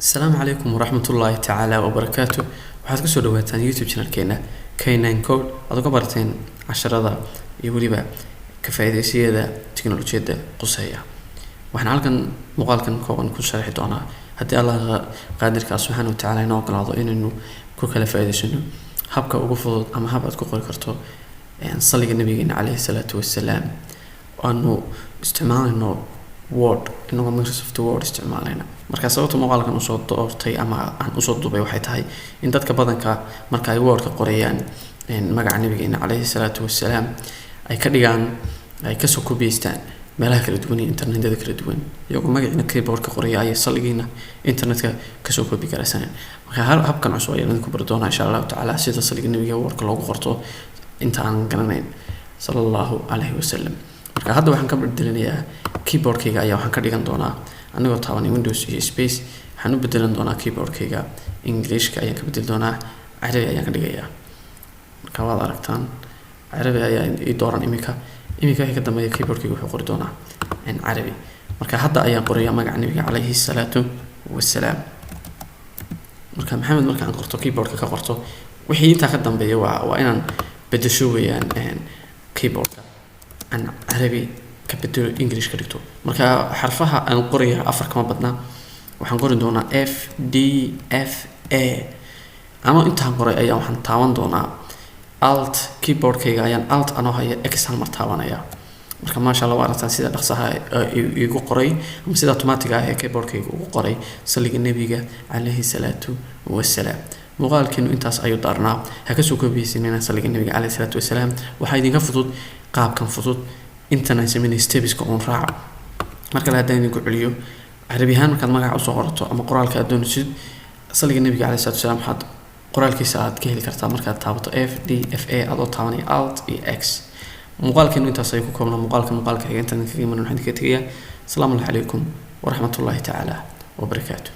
Asalaamu calaykum waraxmatullaahi tacaala wabarakaatu. Waxaad kusoo dhawaataan YouTube channelkeena K9 Code, aad uga barateen casharada iyo weliba ka faa'iidaysiyada tiknolojiyadda quseeya. Waxaan halkan muuqaalkan kooban ku sharxi doonaa, haddii Allah qaadirka subxaana wa tacaala inoo ogolaado, inaynu ku kala faa'iidaysano habka ugu fudud ama hab aad ku qori karto saliga nabigeena caleyhi salaatu wasalaam, aanu isticmaalayno Word, inagoo Microsoft Word isticmaalayna. Marka sababta muuqaalkan usoo doortay ama aan usoo duubay waxay tahay in dadka badanka marka ay Wordka qorayaan magaca nabigeena caleyhi salaatu wasalaam ay ka dhigaan, ay kasoo kobiyeystaan meelaha kala duwan iyo internetyada kala duwan, iyagoo magaciina keyboardka qoraya ayay saligiina internetka kasoo koobi karaysaneen. Marka habkan cusub ayaan idinku bari doonaa, insha Allahu tacaala, sida saliga nabiga Wordka loogu qorto inta aan garanayn, sala Allahu calayhi wasalam. Marka hadda waxaan ka bedelinayaa keyboardkayga ayaa waxaan ka dhigan doonaa, anigoo taabanay Windows iyo space, waxaan u bedelan doonaa keyboardkayga Englishka ayaan ka bedeli doonaa, Carabi ayaan ka dhigayaa. Marka waad aragtaan, Carabi ayaa ii dooran iminka. Iminka wixii ka dambeeya keyboardkayga wuxuu qori doonaa Carabi. Marka hadda ayaan qorayaa magaca nabiga calayhi salaatu wasalaam. Marka Maxamed marka aan qorto, keyboardka ka qorto, wixii intaa ka dambeeya waa inaan bedesho weeyaan, keyboardka aan Carabi ka bedelo, English ka dhigto. Marka xarfaha aan qoraya afar kama badna. Waxaan qori doonaa F D F A. Anoo intaan qoray ayaa waxaan taaban doonaa Alt. Keyboardkayga ayaan Alt anoo haya X hal mar taabanaya. Marka maasha Allah, waa aragtaan sida dhaqsaha iigu qoray ama sida automatic ah ee keyboardkayga ugu qoray saliga nebiga calayhi salaatu wasalaam. Muuqaalkeenu intaas ayuu daarnaa. Ha kasoo koobiyeysanina saliga nebiga calayhi salaatu wasalaam. Waxaa idinka fudud qaabkan fudud intan aan sameynay, stepska uun raaca. Mar kale haddaan idinku celiyo, Carabi ahaan markaad magaca usoo qorato ama qoraalka aad doonaysid saliga nabiga caleyhi salatu wasalaam, waxaad qoraalkiisa aad ka heli kartaa markaad taabato F D F A adoo taabanaya Alt iyo X. Muuqaalkeenu intaas ayuu ku koobnaa. Muuqaalka xiga intaan kaga iman, waxaan idinkaga tegayaa asalaamu calaykum waraxmatullaahi tacaala wabarakaatu.